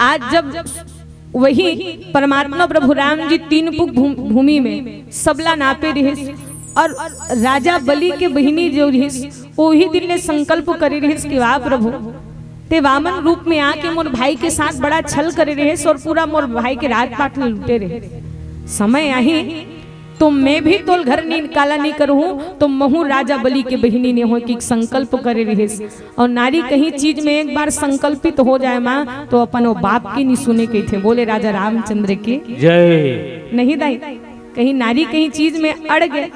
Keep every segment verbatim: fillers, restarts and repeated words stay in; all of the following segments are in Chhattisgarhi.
आज जब वही परमात्मा प्रभु राम जी तीन पुक भू-, भूमि में सबला नापे रिहिस और राजा बलि के बहिनी जो रिहिस, ओही दिन ले संकल्प करे रिहिस कि वाह प्रभु, ते वामन रूप में आके मोर भाई के साथ बड़ा छल करे रिहिस और पूरा मोर भाई के राजपाट ल लूटे रिहिस। समय आही तो मैं भी तोल घर नी काला नी करहूं, तो महू राजा बलि के बहिनी ने हो कि संकल्प करे रिहिस। और नारी कहीं चीज में एक बार संकल्पित हो जाए माँ, तो अपन वो बाप की नी सुने कहिथे। बोले राजा रामचंद्र की जय। नहीं दाई, कहीं नारी कहीं चीज में अड़ गए,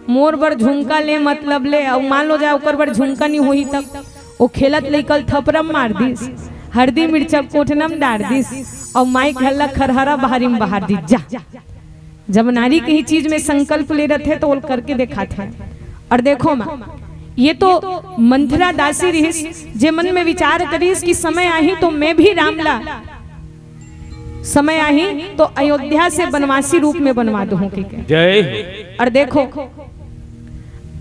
मोर बर झुमका ले मतलब ले, और मान लो जाए ओकर बर झुमका नी होही तब, वो खेलत लइकल थपरम मार दिस, हरदी मिर्चा कोठनम डार दिस, और माई घल्ला खरहरा बहारी में बहार दिस। जा, जब नारी कहीं चीज में संकल्प ले रथे तो ओल करके दिखाथे। और देखो माँ, ये तो मंथरा दासी रिहिस, जे मन में विचार करिस कि समय आही तो मैं भी राम ला, समय आही तो अयोध्या से बनवासी रूप में बनवा दूं के। जय। और देखो,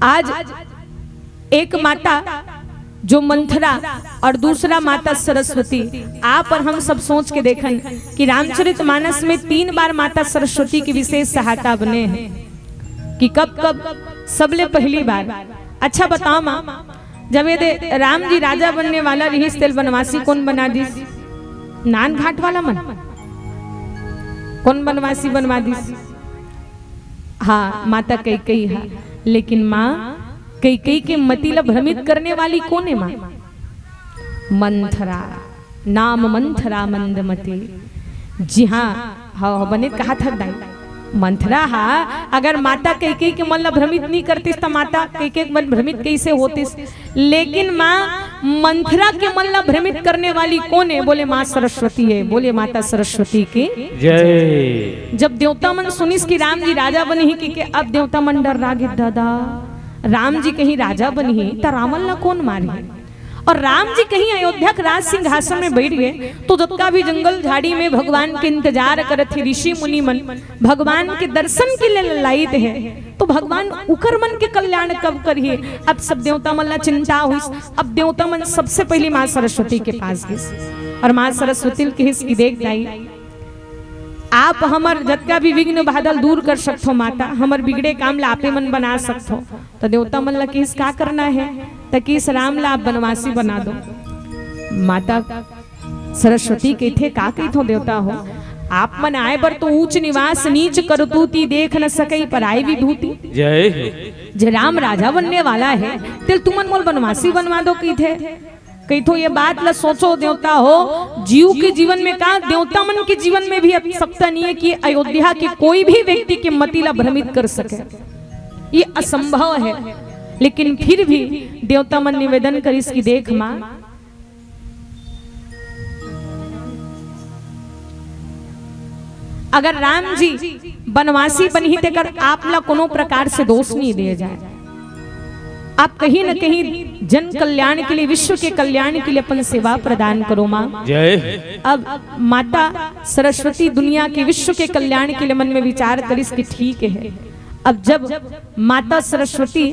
आज एक माता जो मंथरा और दूसरा माता सरस्वती, आप और हम सब सोच के देखन कि रामचरित मानस में तीन बार माता सरस्वती की विशेष सहायता बने हैं कि कब कब सबले पहली बार। अच्छा बताओ माँ, जब ये दे राम जी राजा बनने वाला रिहिस तेल बनवासी कौन बना दिस? नान घाट वाला मन कौन बनवासी बनवा दिस? हाँ, माता कैकई हा। लेकिन माँ, कैकई के मति ला भ्रमित करने वाली कौन है माँ? मंथरा। नाम मंथरा मंदमती। जी हाँ, हाँ, हाँ, बने कहा था दाई। मंथरा हा, अगर माता कैकई के मन ला भ्रमित नहीं करतिस, तो माता कैकई के मन भ्रमित कैसे होतिस? लेकिन माँ, मंथरा के मन ला भ्रमित करने वाली कौन है? बोले माँ सरस्वती है। बोले माता सरस्वती की जय। जब देवता मन सुनिस कि राम जी राजा बनही कि, कि अब देवता मन डर्रा गे, दादा, राम जी कहीं राजा बनही त रावण ला कौन मारही? और राम जी कहीं अयोध्या के राज सिंहासन में बैठ गए तो जतका भी जंगल झाड़ी में भगवान के इंतजार करत हे ऋषि मुनि मन, भगवान के दर्शन के लिए ललायित हे, तो भगवान उकर मन के कल्याण कब करिए? अब सब देवता मन ला चिंता हुई। अब देवता मन सबसे पहली माँ सरस्वती के पास गइस और माँ सरस्वती ल कहिस कि देख दाई, आप हमर जतका भी विघ्न बाधल दूर कर सकथो माता, हमर बिगड़े काम ला आपे मन बना सकथो। तो देवता मन ला किस का करना है? तो किस राम ला आप बनवासी बना दो। माता सरस्वती कहिथे, का कहिथो देवता हो, आप मन आए बर तो ऊंच निवास नीच करतूती देख न सकई पराई विभूति। जय हो। जे राम राजा बनने वाला है, तेल तुमन मोल बनवासी बनवा दो कहिथे। कहिथो ये बात ला सोचो देवता हो, जीव के जीवन में का, देवता मन के जीवन में भी अब सकता नहीं है कि अयोध्या के कोई भी व्यक्ति के मति ला भ्रमित कर सके, ये असंभव है। लेकिन फिर भी देवता मन निवेदन करिस कि देख माँ, अगर राम जी बनवासी बनही तेकर आप ला कोनो प्रकार से दोष नहीं दिए जाए। आप कहीं न कहीं जन कल्याण के लिए, विश्व के कल्याण के लिए अपन सेवा प्रदान करो माँ। जय। अब माता सरस्वती दुनिया के, विश्व के कल्याण के लिए मन में विचार करिस कि ठीक है। अब जब माता सरस्वती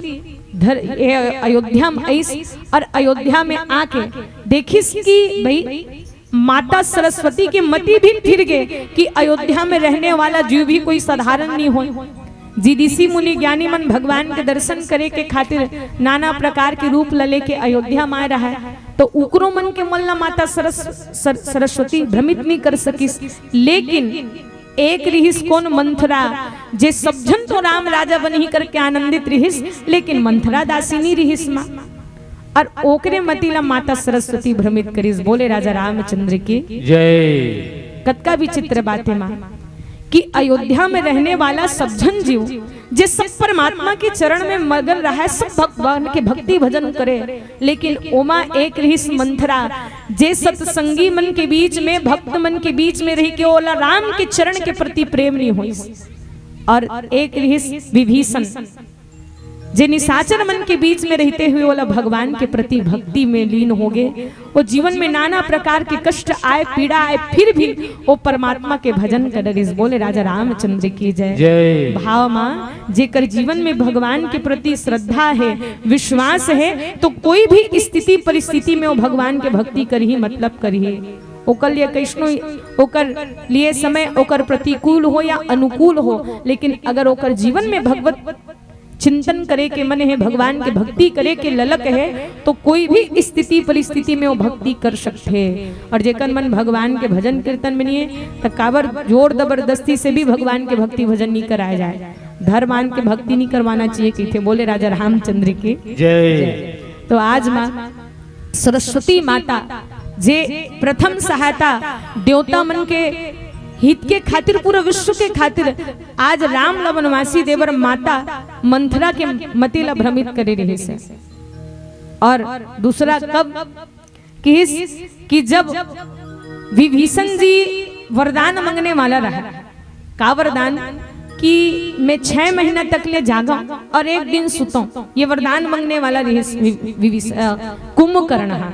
धर-, ए, अयोध्या में आइस और अयोध्या में आके देखिस कि भाई माता सरस्वती के मति भी फिर गए कि अयोध्या में रहने वाला जीव भी कोई साधारण नहीं होय। जी ऋषि मुनि ज्ञानी मन भगवान के दर्शन करे के खातिर नाना प्रकार के रूप ल लेके अयोध्या में आए रहा है, तो उकरो मन के मन ला माता सरस-, सर-, सरस्वती भ्रमित नहीं कर सकिस। लेकिन एक रिहिस कोन मंथरा, जे सब झन तो राम राजा बनही करके आनंदित रिहिस, लेकिन मंथरा दासिनी रिहिस माँ। और ओकरे मति ला माता सरस्वती भ्रमित करिस। बोले राजा रामचंद्र की जय। कतका विचित्र बात है माँ कि अयोध्या में रहने वाला सब झन जीव जे सब परमात्मा के चरण में मगन रहा है, सब भगवान के भक्ति भजन करे, लेकिन ओमा एक रिहिस मंथरा, जे सत्संगी मन के बीच में, भक्त मन के बीच में रही के ओला राम के चरण के प्रति प्रेम नहीं होइस। और एक रिहिस विभीषण, जे निशाचर मन के बीच में रहते हुए ओला भगवान के प्रति भक्ति में लीन हो गए। वो जीवन में नाना प्रकार के कष्ट आए, पीड़ा आए, फिर भी वो परमात्मा के भजन कर रिहिस। बोले राजा रामचंद्र की जय। जय। भाव माँ, जेकर जीवन में भगवान के प्रति श्रद्धा है, विश्वास है, तो कोई भी स्थिति परिस्थिति में वो भगवान के भक्ति करही, मतलब करही। ओकर लिए कइसनो, ओकर लिए समय ओकर प्रतिकूल हो या अनुकूल हो, लेकिन अगर ओकर जीवन में भगवत चिंतन करे के मन हे, भगवान के भक्ति करे के ललक हे, तो कोई भी स्थिति परिस्थिति में वो भक्ति कर सकथे। और जेकर मन भगवान के भजन कीर्तन में नहीं हे, त काबर जोर जबरदस्ती से भी भगवान के भक्ति भजन नहीं कराया जाए, धर्म आन के भक्ति नहीं करवाना चाहिए, कहिथे। बोले राजा रामचंद्र की जय। तो आज माँ सरस्वती माता जे प्रथम सहायता देवता मन के हित के खातिर, पूरा विश्व के खातिर आज राम ला वनवासी दे बर माता मंथरा के मति ला भ्रमित करे रहिस हे। और दूसरा कब किहिस कि जब विभीषण जी वरदान मंगने वाला रहा, का वरदान? कि मैं छह महीना तक ले जागंव और एक दिन सुतंव। ये वरदान मंगने वाला रहिस वि-, विभीष-, अ, कुंभकर्ण हा।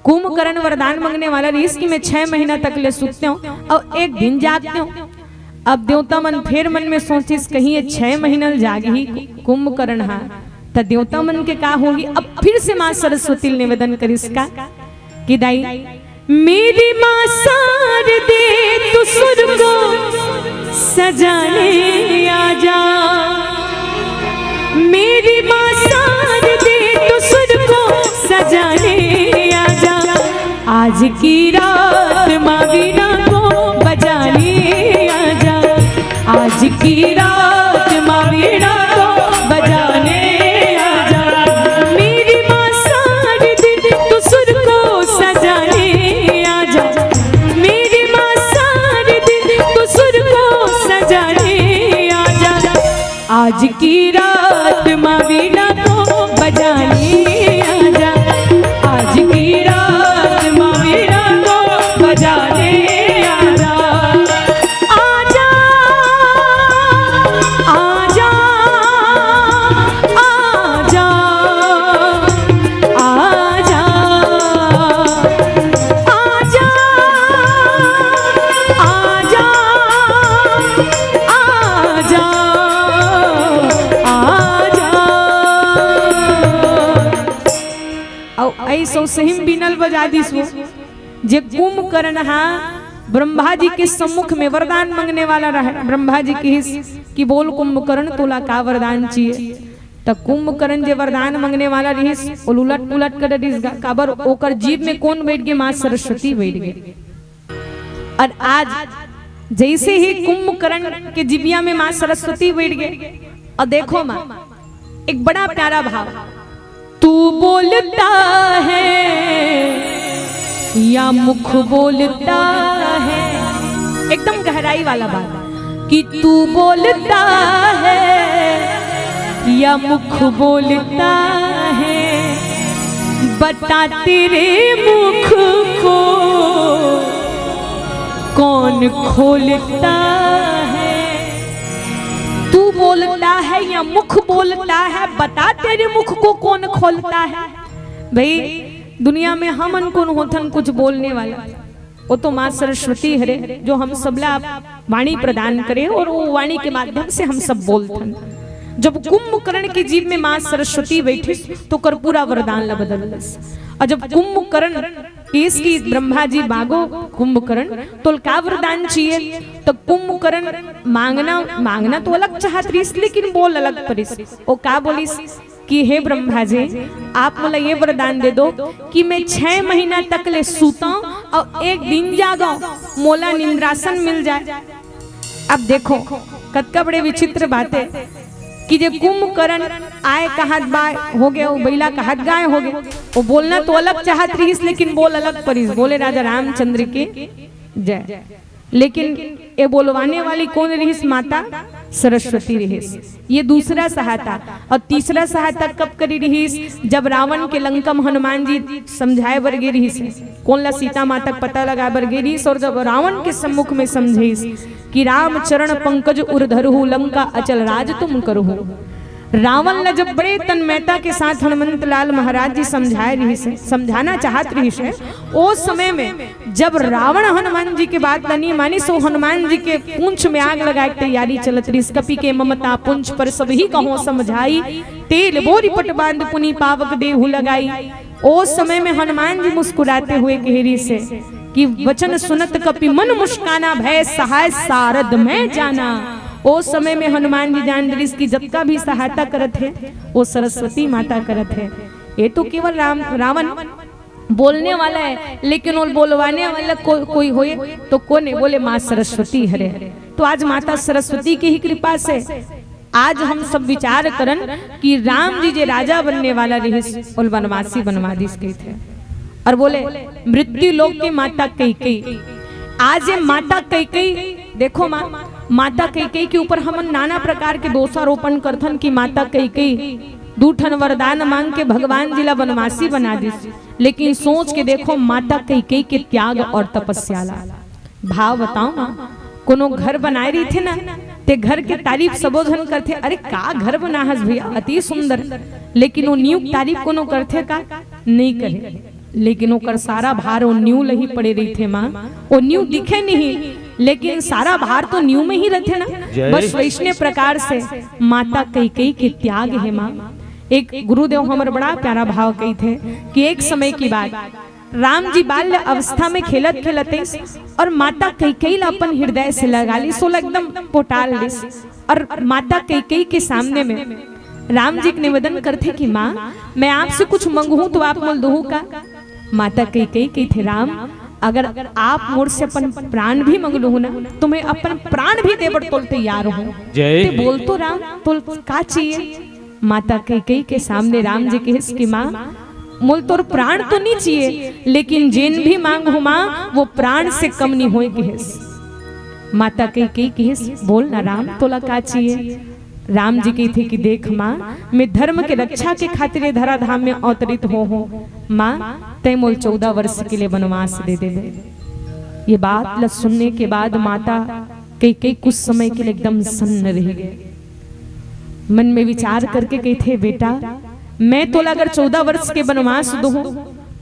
कुंभकर्ण वरदान मंगने वाला रहिस कि मैं छह महीना तक ले सुततेंव और एक दिन जागतेंव। अब देवता मन फेर मन में सोचिस, कहीं ये छह महीना ले जागही कुंभकर्ण हा, त देवता मन के का होही? अब फिर से माँ सरस्वती ले निवेदन करिस का कि दाई, मेरी माँ शारदे, तू सुर को सजाने आजा। मेरी माँ शारदे, तू सुर को सजाने आजा। आज की रात माँ वीणा को बजाने आजा। आज की रात माँ वीणा को बजाने आजा। मेरी माँ शारदे, तू सुर को सजाने आजा। मेरी माँ शारदे, तू सुर को सजाने आजा। आज की रात माँ वीणा को बजाने आजा। आज की रात माँ वीणा को बजाने आजा। आजा, आजा, आजा, आजा, आजा, आजा, आजा, आजा। अउ अइसो सही म बीना ल बजा दिस वो, जे कुंभकर्ण हा ब्रह्मा जी के सम्मुख में वरदान मंगने वाला रहे। ब्रह्मा जी किहिस कि बोल कुंभकर्ण, तोला का वरदान चाहिए? त कुंभकर्ण जे वरदान मंगने वाला रहिस, वो उलट पुलट कर दिस गा। काबर? ओकर जीभ में कोन बइठ गे? माँ सरस्वती बइठ गे। अउ आज जइसे ही कुंभकर्ण के जिभिया में माँ सरस्वती बइठ गे, अउ देखो माँ, एक बड़ा प्यारा भाव, तू बोलता है या मुख बोलता है, एकदम गहराई वाला बात, कि तू बोलता है या मुख बोलता है, बता तेरे मुख को कौन खोलता है। तू बोलता है या मुख बोलता है, बता तेरे मुख को कौन खोलता है। भाई, दुनिया में हमन कोन होथन कुछ बोलने वाला? वो तो माँ सरस्वती हरे, जो हम सबला वाणी प्रदान करे और वो वाणी के माध्यम से हम सब बोलथन। जब कुंभकर्ण के जीभ में माँ सरस्वती बइठिस, तो ओकर पूरा वरदान ला बदल दिस। अउ जब कुंभकर्ण किहिस कि ब्रह्मा जी, मांगो कुंभकर्ण, तोला का वरदान चाहिए? त कुंभकर्ण मांगना, मांगना तो अलग चाहत रहिस, लेकिन बोल अलग परिस। वो का बोलिस कि हे ब्रह्मा जी, आप मोला ये वरदान दे दो कि मैं छह महीना तक ले सूतंव अउ एक दिन जागंव, मोला निंद्रासन मिल जाए। अब देखो, कतका बड़े विचित्र बात हे कि जे कुंभकर्ण आय कहत बा, हो गे, वो बइला कहत गाय हो गे। वो बोलना तो अलग चाहत रहिस, लेकिन बोल अलग परिस। बोले राजा रामचंद्र की जय। लेकिन ये बोलवाने वाली कोन रहिस? माता सरस्वती रहिस। ये दूसरा सहायता। अउ तीसरा सहायता कब करे रहिस? जब रावण के लंका म हनुमान जी समझाए बर गे रहिस, कोन ला? सीता माता के पता लगाए बर गे रहिस। अउ जब रावण के सम्मुख में समझाइस कि राम चरण पंकज उर धरहु, लंका अचल राज तुम करहु, रावण ला जब बड़े तन्मयता के साथ हनुमंत लाल महाराज जी समझाए रहिस हे, समझाना चाहत रहिस हे, ओ समय में जब रावण हनुमान जी के बात ला नइ मानिस, ओ हनुमान जी के पूंछ में आग लगाए के तैयारी चलत रहिस। कपि के ममता पूंछ पर सबहि कहो समझाई, तेल बोरि पट बांध पुनि पावक देहु लगाई। ओ समय में हनुमान जी मुस्कुराते हुए कहे रहिस हे कि वचन सुनत कपि मन मुस्काना, भय सहाय सारद मैं जाना। ओ समय में हनुमान जी जान डरिस कि जतका भी सहायता करत हे, वो सरस्वती माता करत हे। ये तो केवल राम, रावण बोलने वाला है, लेकिन वो बोलवाने वाला को, कोई होए तो कोन हे? बोले, माँ सरस्वती हरे। तो आज माता सरस्वती की ही कृपा से आज हम सब विचार करन कि राम जी जे राजा बनने वाला रहिस, ओला वनवासी बनवा दिस कहिथे। और बोले, मृत्यु लोक के माता कैकेयी। आज ये माता कैकेयी, देखो माँ, माता कैकेयी के ऊपर हमन नाना प्रकार के दोषारोपण करथन कि माता कैकेयी दू ठन वरदान मांग के भगवान जी ला वनवासी बना दिस। लेकिन सोच के देखो माता कैकेयी के त्याग और तपस्या ला। भाव बताओ ना, कोनो घर बनाए रहिथे ना, ते घर के तारीफ सबो झन करथे, "अरे का घर बना हस भैया, अति सुंदर।" लेकिन वो नींव के तारीफ कोनो करथे का? नहीं करे। लेकिन ओकर सारा भार वो नींव ल ही पड़े रहिथे माँ। वो नींव दिखे नहीं, लेकिन सारा भार तो नींव में ही रहिथे ना। जय। बस वैसने प्रकार से माता कैकेयी के त्याग हे माँ। एक गुरुदेव हमर बड़ा प्यारा भाव कहिथे कि एक समय की बात, राम जी बाल्य अवस्था में खेलत खेलत आइस और माता कैकेयी ला अपन हृदय से लगा लिस, ओला एकदम पोटाल लिस। और माता कैकेयी के सामने में राम जी के निवेदन करथे कि माँ, मैं आपसे कुछ मंगहूँ तो आप मोल दुहू का? माता कैकेयी कहिथे, राम, अगर आप मोर से अपन प्राण भी मंग लुहू ना, तो मैं अपन प्राण भी दे बर तोल तैयार हूँ। जय। ते बोल तो राम, तोल का चाहिए? माता कैकेयी के सामने राम जी कहिस कि माँ, मोल तोर प्राण तो नहीं चाहिए, लेकिन जेन भी मांगहूँ माँ, वो प्राण से कम नहीं होए कहिस। माता कैकेयी कहिस, बोल ना राम, तोला का चाहिए? राम जी कहिथे कि देख माँ, मैं धर्म के रक्षा के खातिर ये धराधाम में अवतरित हो हूँ। माँ, तैं मोल चौदह वर्ष के लिए वनवास दे देवे। ये बात ल सुनने के बाद माता कैकेयी कुछ समय के लिए एकदम सन्न रह गए। मन में विचार करके कहिथे, बेटा, मैं तोला अगर चौदह वर्ष के वनवास दूँ,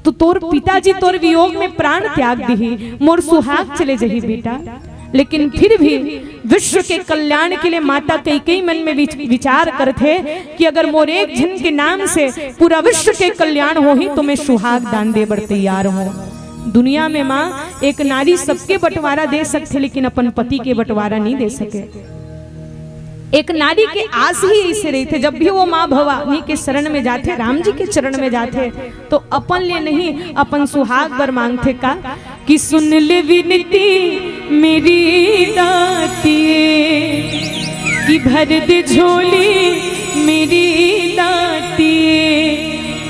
तो तोर पिताजी तोर वियोग में प्राण त्याग दिही, मोर सुहाग चले जही बेटा। लेकिन फिर भी विश्व के कल्याण के लिए माता कैकेयी मन में विच-, विचार करथे कि अगर मोर एक झन के नाम से पूरा विश्व के कल्याण होही, तो मैं सुहाग दान दे बर तैयार हूँ। दुनिया में माँ, एक नारी सबके बंटवारा दे सकथे, लेकिन अपन पति के बंटवारा नहीं दे सके। एक नारी के आस ही ऐसे रहिथे, जब भी वो माँ भवानी के शरण में जाथे, राम जी के चरण में जाथे, तो अपन ले नहीं, अपन सुहाग बर मांगथे का कि सुन ले विनती मेरी दातिये, कि भर दे झोली मेरी दातिये,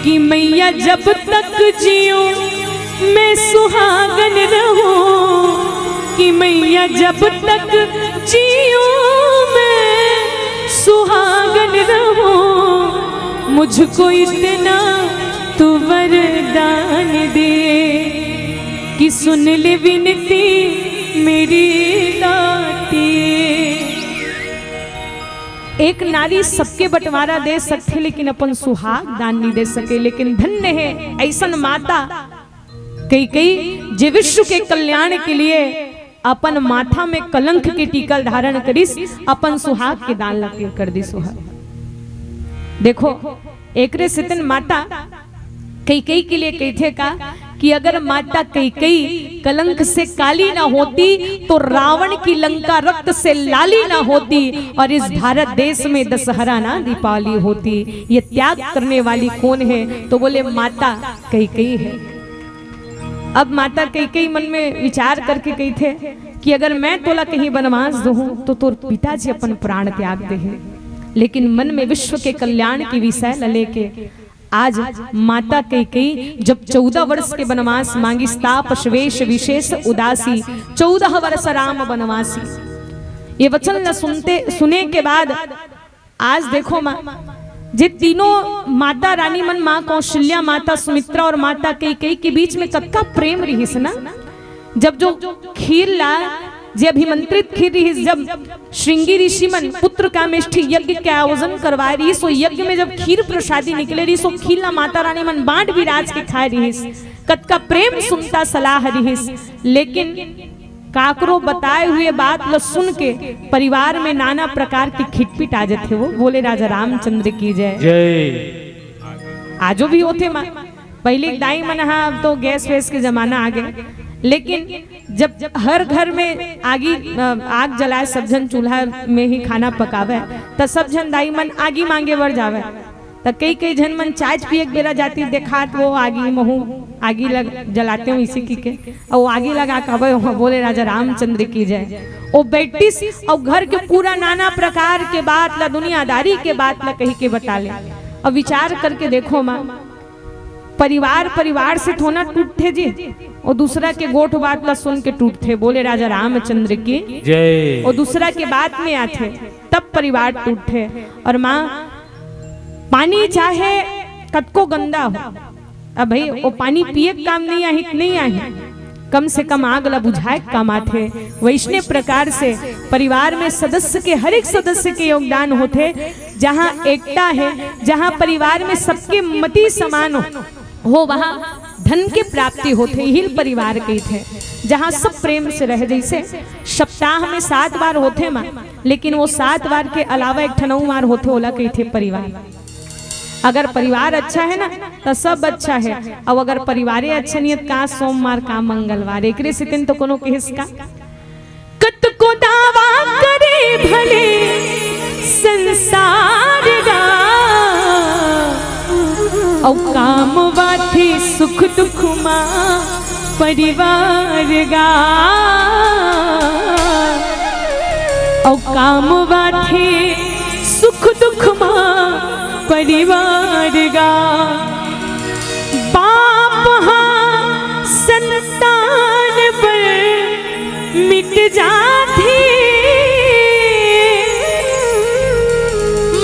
कि मैया जब तक जियो मैं सुहागन रहूं, कि मैया जब तक जियो मैं सुहागन रहूं, मुझको इतना तू वरदान दे, कि सुन ले विनती मेरी दातिये। एक नारी सबके बंटवारा दे सकथे, लेकिन अपन सुहाग दान नहीं दे सके। लेकिन धन्य हे ऐसन माता कैकेयी, जे विश्व के कल्याण के लिए अपन माथा में कलंक के टीका धारण करिस, अपन सुहाग के दान ला कर दिस। देखो, एकरे सेतन माता कैकेयी के लिए कहिथे का कि अगर माता कैकेयी कलंक से काली ना होती, तो रावण की लंका रक्त से लाली ना होती और इस भारत देश में दशहरा ना दीपावली होती। ये त्याग करने वाली कौन है? तो बोले, माता कैकेयी है। अब माता कैकेयी मन में विचार करके कहिथे कि अगर मैं तोला कहीं वनवास दूँ, तो तोर पिताजी अपन प्राण त्याग देही। लेकिन मन में विश्व के कल्याण के विषय ल लेके आज माता कैकेयी जब चौदह वर्ष के वनवास मांगिस, तापस वेश विशेष उदासी, चौदह वर्ष राम वनवासी। ये वचन ल सुनते, सुने के बाद आज देखो माँ, जे तीनों माता रानी मन, माँ कौशल्या, माता सुमित्रा और माता कैकेयी के बीच में कतका प्रेम रहिस ना। जब जो खीर ला, जे अभिमंत्रित खीर रहिस, जब श्रृंगी ऋषि मन पुत्र कामेष्ठी यज्ञ के आयोजन करवाए रहिस, सो यज्ञ में जब खीर प्रसादी निकले रहिस, सो खीर ला माता रानी मन बांट विराज के खाए रहिस। कतका प्रेम सुनता सलाह रहिस, लेकिन काकरो बताए हुए बात ल सुन के परिवार में नाना प्रकार के खिटपिट आ जाथे। वो बोले, राजा रामचंद्र की जय। जय। आजो भी होथे माँ। पहले दाई मन हा, अब तो गैस वैस के जमाना आ गए, लेकिन जब हर घर में आगी, अ, आग जलाए, सब झन चूल्हा में ही खाना पकावे, त सब झन दाई मन आगी मांगे बर जावे। त कई कई झन मन चाय पिए के बेरा जाती, देखात वो आगी महू आगी लग जलाते हो इसी की के, अउ आगी लगा कहवे हो, बोले राजा रामचंद्र की जय। वो बैठिस अउ घर के पूरा नाना प्रकार के बात ला, दुनियादारी के बात ला कही के बता ले। अब विचार करके देखो माँ, परिवार परिवार से थोना टूटथे जी, वो दूसरा के गोठ बात ला सुन के टूटथे। बोले राजा रामचंद्र की जय। वो दूसरा के बात में आथे, तब परिवार टूटथे। और माँ, पानी चाहे कतको गंदा हो, अब भाई वो पानी पिए के काम नहीं आही, नहीं आही, कम से कम आग ला बुझाए के काम आथे। वैसने प्रकार से परिवार में सदस्य के, हर एक सदस्य के योगदान होथे। जहाँ एकता है, जहाँ परिवार में सबके मति समान हो, हो वहाँ धन के प्राप्ति होथे, इही ल परिवार कहिथे। जहाँ सब प्रेम से रहे, जैसे सप्ताह में सात बार होथे माँ, लेकिन वो सात बार के अलावा एक ठन अउ बार होथे, ओला कहिथे परिवार। अगर परिवार अच्छा है ना, तो सब अच्छा है, अउ अगर परिवारे अच्छा नहीं है, तो का सोमवार, का मंगलवार, एकरे सेती तो कोनो किहिस का। कतको दावा करे भले संसार गा, अउ काम वाथे सुख दुख मा परिवार गा, अउ काम वाथे सुख दुख मा परिवार गा। पाप हा संतान पर मिट जाथे,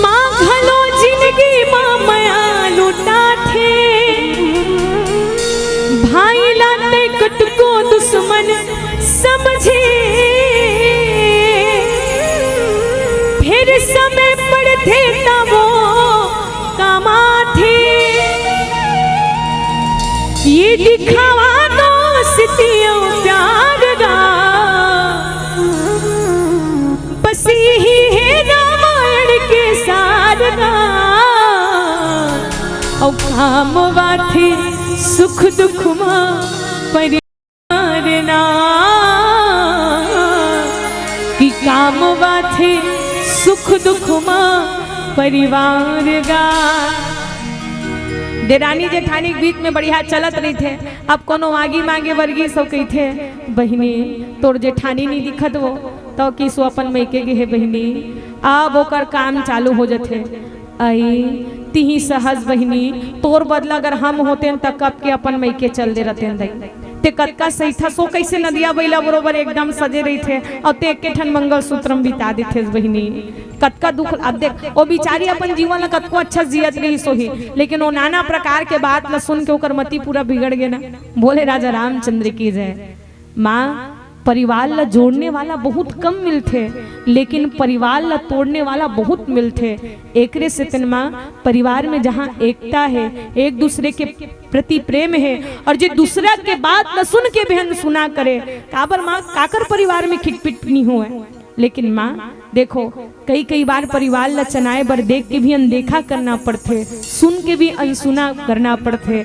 माँ घलो जिंदगी मा मया लुटाथे। भाई ला ते कतको दुश्मन समझे, फिर समय पड़थे त वो कमाथे। ये दिखावा दोस्ती अउ प्यार गा, बस यही है रामायण के सार गा। अउ काम वाथे सुख दुख मा परिवार ना, कि काम वाथे सुख दुख मा परिवार गा। देरानी जेठानी के बीच में बढ़िया चलत रहिथे। अब कोनो आगी मांगे बर गिस अउ कहिथे, "बहिनी, तोर जेठानी नहीं दिखत वो।" तो किसो अपन मइके गे हे बहिनी, अब ओकर काम चालू हो जथे। अई, तिही सहज बहिनी, तोर बदला अगर हम होतेन त कब के अपन मइके चल दे रहतेन दई। ते कतका सहिथस ओ, कइसे नदिया बइला बरोबर एकदम सजे रहिथे, अउ ते एके ठन मंगलसूत्र म बिता देथेस बहिनी। कतका दुख। अब देख, ओ बिचारी अपन जीवन ल कतको अच्छा जियत रहिस होही, लेकिन ओ नाना प्रकार के बात ल सुन के ओकर मति पूरा बिगड़ गे ना। बोले राजा रामचंद्र की जय। माँ, परिवार ला जोड़ने वाला बहुत कम मिलथे, लेकिन परिवार ला तोड़ने वाला बहुत मिलथे। एकरे सेतन माँ, परिवार में जहाँ एकता है, एक दूसरे के प्रति प्रेम है, और जे दूसरा के बात ला सुन के भी अनसुना करे, काबर माँ, काकर परिवार में खिटपिट नहीं होए। लेकिन माँ, देखो, कई कई बार परिवार ला चनाए बर देख के भी अनदेखा करना पड़थे, सुन के भी अनसुना करना पड़थे।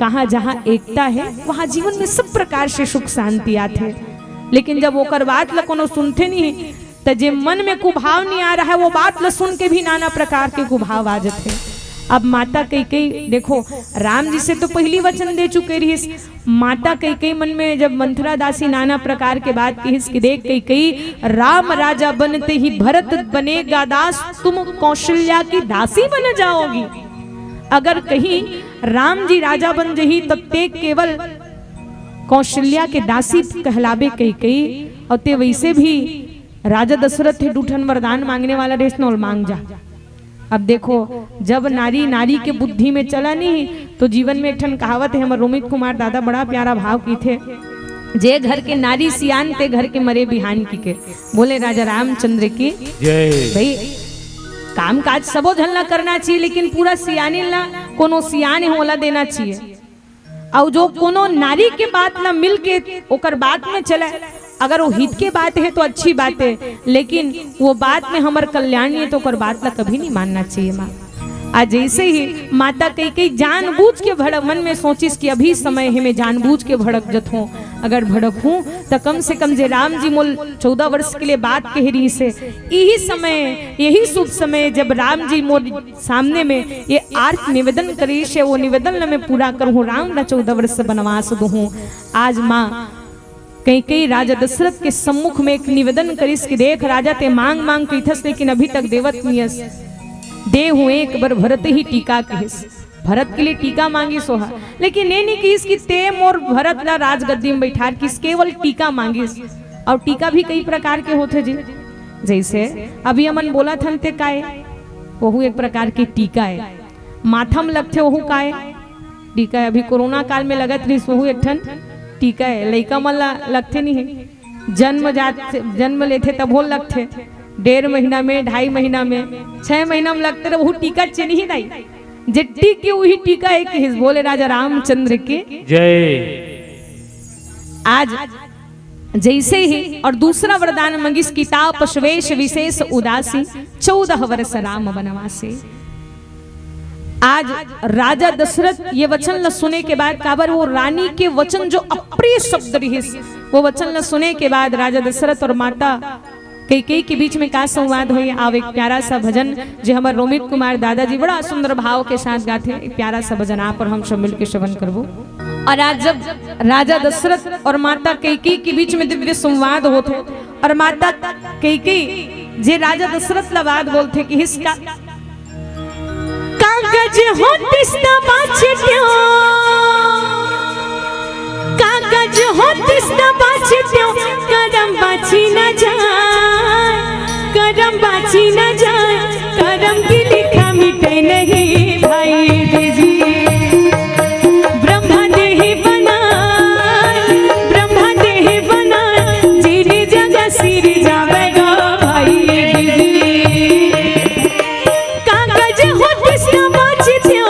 कहाँ जहाँ एकता है, वहाँ जीवन में सब प्रकार से सुख शांति आथे। लेकिन जब ओकर बात ला कोनो सुनथे नहीं, त जे मन में कुभाव नहीं आ रहा है, वो बात ला सुन के भी नाना प्रकार के कुभाव आ जाथे। अब माता कैकेयी, देखो, राम जी से तो पहिली वचन दे चुके रहिस, माता कैकेयी मन में जब मंथरा दासी नाना प्रकार के बात किहिस कि देख कैकेयी, राम राजा बनते ही भरत बनेगा दास, तुम कौशल्या की दासी बन जाओगी। अगर कहीं राम जी राजा बन जही, तब ते केवल कौशल्या के दासी कहलाबे कैकेयी, और ते वैसे भी राजा दशरथ हे दू ठन वरदान मांगने वाला रहिस न, ओला मांग जा। अब देखो, जब नारी, नारी के बुद्धि में चला नहीं, तो जीवन में एक ठन कहावत है, हमर रोमित कुमार दादा बड़ा प्यारा भाव किथे, "जे घर के नारी सियान, ते घर के मरे बिहान" की के। बोले राजा रामचंद्र की जय। भाई, काम काज सबो झन ला करना चाहिए, लेकिन पूरा सियानी ला कोनो सियान है, ओला देना चाहिए। अउ जो कोनो नारी के बात ला मिल के ओकर बात में चले, अगर वो हित के बात है तो अच्छी बात है, लेकिन वो बात में हमर कल्याण नहीं है तो ओकर बात ला कभी नहीं मानना चाहिए माँ। आज जैसे ही माता कैकेयी जानबूझ के भड़क, मन में सोचिस कि अभी समय हे, मैं जानबूझ के भड़क जथों, अगर भड़कहूं त कम से कम जे राम जी मोल चौदह वर्ष के लिए बात कहे रहिस हे, यही समय, यही शुभ समय जब राम जी मोर सामने में ये आर्त निवेदन करिस हे, वो निवेदन ल मैं पूरा करहूं, राम ला चौदह वर्ष बनवास दूहूं। आज माँ कैकेयी राजा दशरथ के सम्मुख में एक निवेदन करिस कि देख राजा, ते मांग मांग कहिथस लेकिन अभी तक देवत नइ हस। दे हूं एक बर भरत ही टीका कहिस। भरत के लिए टीका मांगिस ओहा, लेकिन ये नइ कहिस कि ते मोर भरत ला राजगद्दी में बैठार, किस केवल टीका मांगिस। और टीका भी कई प्रकार के होथे जी, जैसे अभी हमन बोलत हन ते काय, वहू एक प्रकार के टीका हे। माथा में लगथे वहू काय, टीका हे। अभी कोरोना काल में लगत रहिस, वहू एक ठन टीका हे। लइका मन ला लगथे नइ हे, जन्म जात, जन्म लेथे तभो लगथे, डेढ़ महीना में, ढाई महीना में, छह महीना में लगथे, वहू टीका चिन्ही नइ। जे टिके उही टीका हे कहिस। बोले राजा रामचंद्र के जय। आज जैसे ही और दूसरा वरदान मंगिस कि तापस वेश विशेष उदासी, चौदह वर्ष राम बनवासी। आज राजा दशरथ ये वचन ल सुने के बाद, काबर वो रानी के वचन जो अप्रिय शब्द रहिस, वो वचन ल सुने के बाद राजा दशरथ और माता कैकेयी के बीच में का संवाद होय, आव एक प्यारा सा भजन जे हमर रोमित कुमार दादाजी बड़ा सुंदर भाव के साथ गाथे, एक प्यारा सा भजन आप और हम सब मिलके श्रवण करबो। और आज जब राजा दशरथ और माता कैकेयी के बीच में दिव्य संवाद होथे और माता कैकेयी जे राजा दशरथ ला बात बोलथे कि हिसका कागज होतिस त बाँचत्यो, कागज होतिस त बाँचत्यो, करम बाँची न जाय, करम बाँची न जाय, करम की लिखा मिटे नहीं भाई दीदी। ब्रह्मा देहि बनाय, ब्रह्मा देहि बनाय, जिनि जग सिरजावय गो भाई दीदी। कागज होतिस त बाँचत्यो,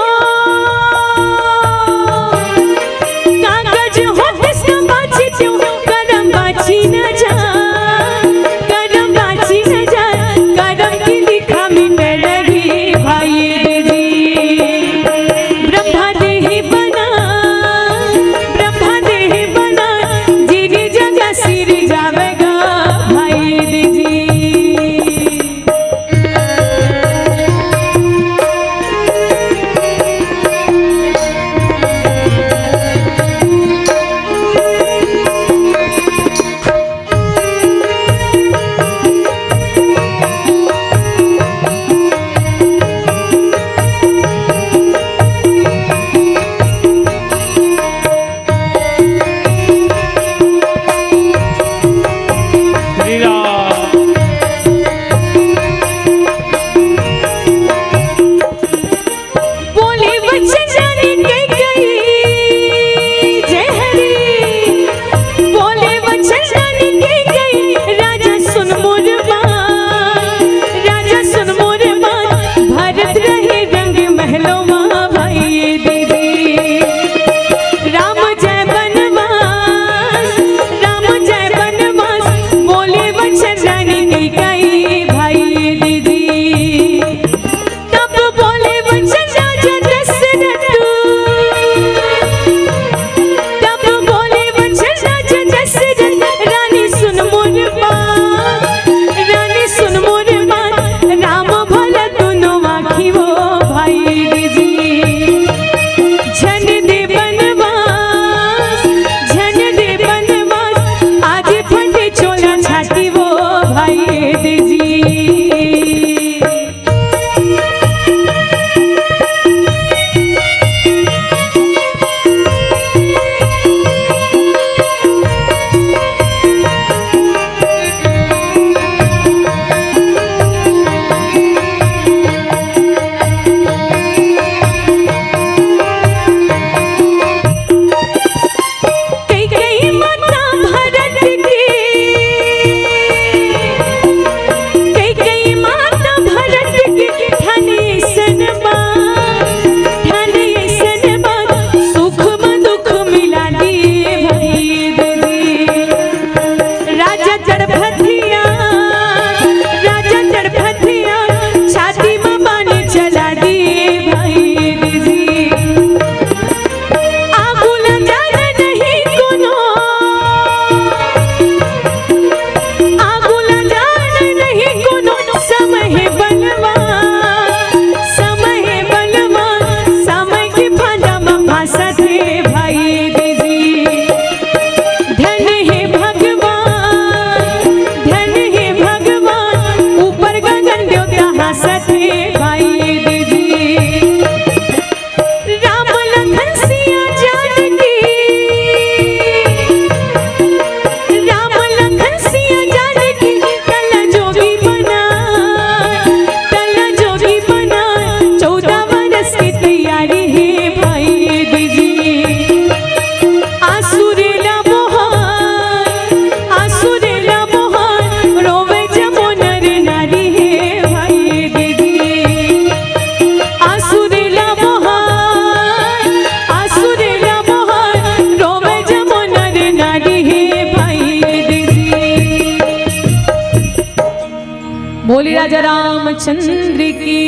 रामचंद्र की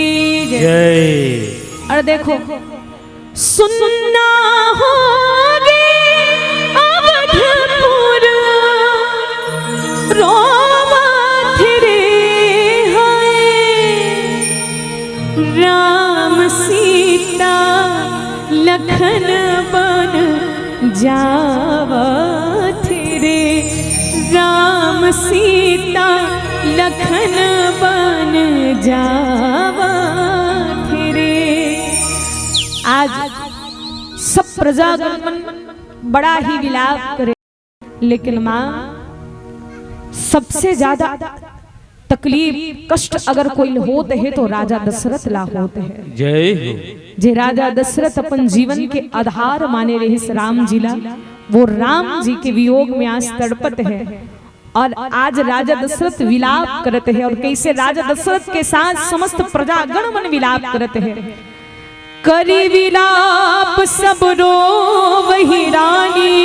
जय। जय। अउ देखो, सुन्ना होगे अवधपुर, रोवत रे हय राम सीता लखन बन जावत रे, राम सीता लखन बन जावत रे। आज सब प्रजागण मन बड़ा ही विलाप करे, लेकिन माँ, सबसे ज्यादा तकलीफ, कष्ट अगर कोई होत हे तो राजा दशरथ ला होत हे। जय हो। जे राजा दशरथ अपन जीवन के आधार माने रहिस राम जी ला, वो राम जी के वियोग में आज तड़पत हे। अउ आज राजा दशरथ विलाप करत हे अउ कइसे राजा दशरथ के साथ समस्त प्रजागण मन विलाप करत हे। करि विलाप सब रोवहि रानी,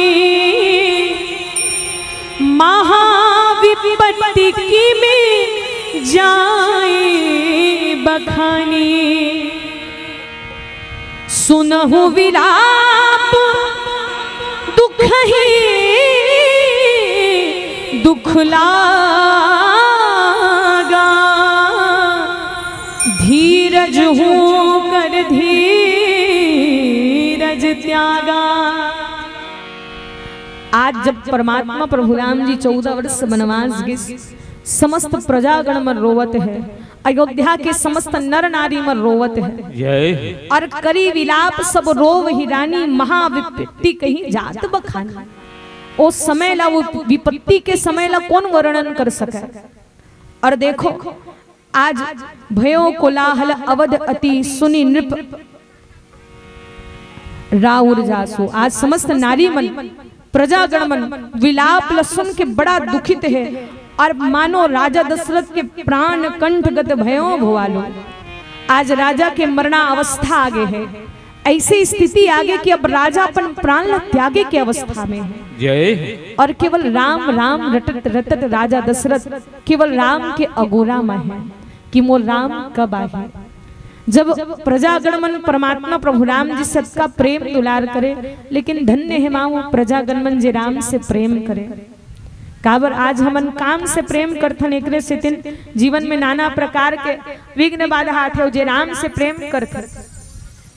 महाविपत्ति कीन्हे जाय बखानी। सुनहु विलाप दुखहि दुख लागा, धीरज हूँ कर धीरज त्यागा। आज जब परमात्मा प्रभु राम जी चौदह वर्ष बनवास गिस, समस्त प्रजागण मन रोवत हे, अयोध्या के समस्त नर नारी मन रोवत हे। जय। अउ करि विलाप सब रोवहि रानी, महाविपत्ति कीन्हे जात बखानी। ओ समय ला, वो विपत्ति के समय ला कोन वर्णन कर सके? अउ देखो, आज भयो कोलाहल अवध अति, सुनि नृप राउर जासु। आज समस्त नारी मन, प्रजागण मन विलाप ल सुन के बड़ा दुखित हे अउ मानो राजा दशरथ के प्राण कंठगत भयो भवालो। आज राजा के मरणावस्था आगे हे। अइसे स्थिति आगे कि अब राजा अपन प्राण ल त्यागे के अवस्था में हे। जय। अउ केवल राम राम रटत रटत राजा दशरथ केवल राम के अगोरा में हे कि मोर राम कब आही। जब प्रजागण मन परमात्मा प्रभु राम जी से अतका प्रेम दुलार करे, लेकिन धन्य हे माँ वो प्रजागण मन जे राम से प्रेम करे। काबर आज हमन काम से प्रेम करथन, एकरे सेतिन जीवन में नाना प्रकार के विघ्न बाधा आथे, अउ जे राम से प्रेम करथन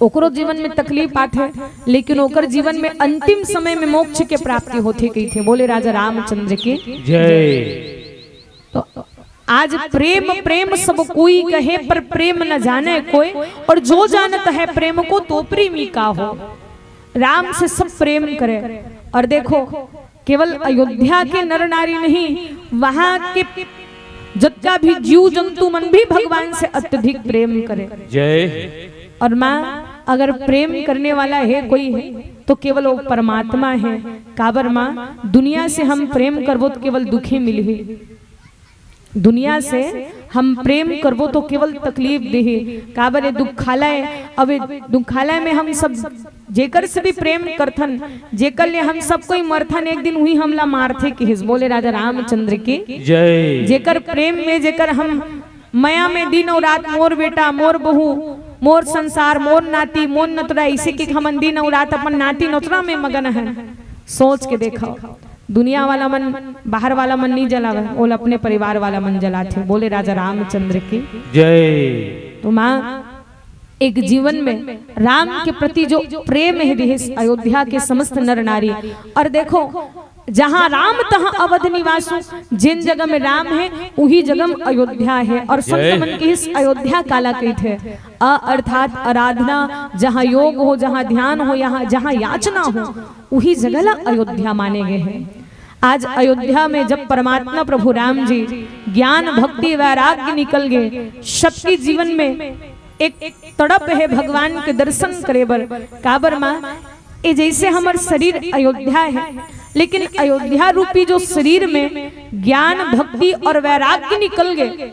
ओकरो जीवन में तकलीफ आथे, लेकिन ओकर जीवन में अंतिम समय में मोक्ष के प्राप्ति होथे कहिथे। बोले राजा रामचंद्र की जय। तो आज प्रेम, प्रेम सब कोई कहे, पर प्रेम न जाने कोई, और जो जानत है प्रेम को, तो प्रेमी का हो। राम से सब प्रेम करे। और देखो, केवल अयोध्या के नर नारी नहीं, वहां के जतका भी जीव जंतु मन भी भगवान से अत्यधिक प्रेम करे। जय। और माँ, अगर प्रेम करने वाला हे कोई हे, तो केवल वो परमात्मा हे। काबर माँ, दुनिया से हम प्रेम करबो तो केवल दुखे मिलही। दुनिया से हम प्रेम करबो तो केवल तकलीफ देही। काबर ये दुखालय, अब ये दुखालय में हम सब जेकर से भी प्रेम करथन, जेकर ले हम सब कोई मरथन, एक दिन उही हमला मारथे किहिस। बोले राजा रामचंद्र की जय। जेकर प्रेम में, जेकर हम मया में दिन अउ रात, मोर बेटा, मोर बहू, मोर संसार, मोर नाती, मोर नतरा, इसे के हमन दिन अउ रात अपन नाती नतरा में मगन हन। सोच के देखो, दुनिया वाला मन, बाहर वाला मन नहीं जलावे, ओला अपने परिवार वाला मन जलाथे। बोले राजा रामचंद्र की जय। तो माँ, एक जीवन में राम के प्रति जो प्रेम हे रिहिस अयोध्या के समस्त नर नारी। और देखो, जहाँ राम तहाँ अवध निवासु, जेन जगह में राम हे, उही जगह में अयोध्या हे। और संत जय। मन किहिस अयोध्या काला कहिथे? अ अर्थात आराधना, जहाँ योग हो, जहाँ ध्यान हो, यहाँ जहाँ याचना हो, उही जगह ला अयोध्या माने गए हे। आज अयोध्या में जब परमात्मा प्रभु राम जी ज्ञान, भक्ति, वैराग्य निकल गए, सबके जीवन में एक तड़प हे भगवान के दर्शन करे बर। काबर माँ, ये जैसे हमर शरीर अयोध्या हे, लेकिन अयोध्या रूपी जो शरीर में ज्ञान, भक्ति और वैराग्य निकल गए,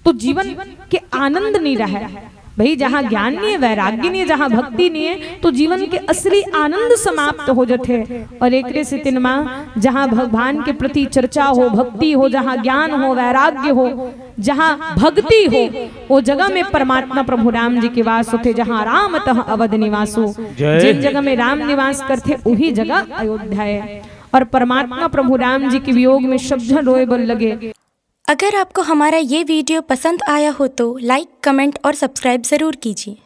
तो जीवन के आनंद नहीं रहे। भाई, जहाँ ज्ञान नहीं हे, वैराग्य नहीं हे, जहाँ भक्ति नहीं हे, तो जीवन के असली आनंद समाप्त हो जाथे। और एकरे सेतिन माँ, जहाँ भगवान के प्रति चर्चा हो, भक्ति हो, जहाँ ज्ञान हो, वैराग्य हो, जहाँ भक्ति हो, वो जगह में परमात्मा प्रभु राम जी के वास होथे। जहाँ राम तहाँ अवध निवासो। जय। जिन जगह में राम निवास करथे, वही जगह अयोध्या है। और परमात्मा प्रभु राम जी के वियोग में सब झन रोए बर लगे। अगर आपको हमारा ये वीडियो पसंद आया हो तो लाइक, कमेंट और सब्सक्राइब ज़रूर कीजिए।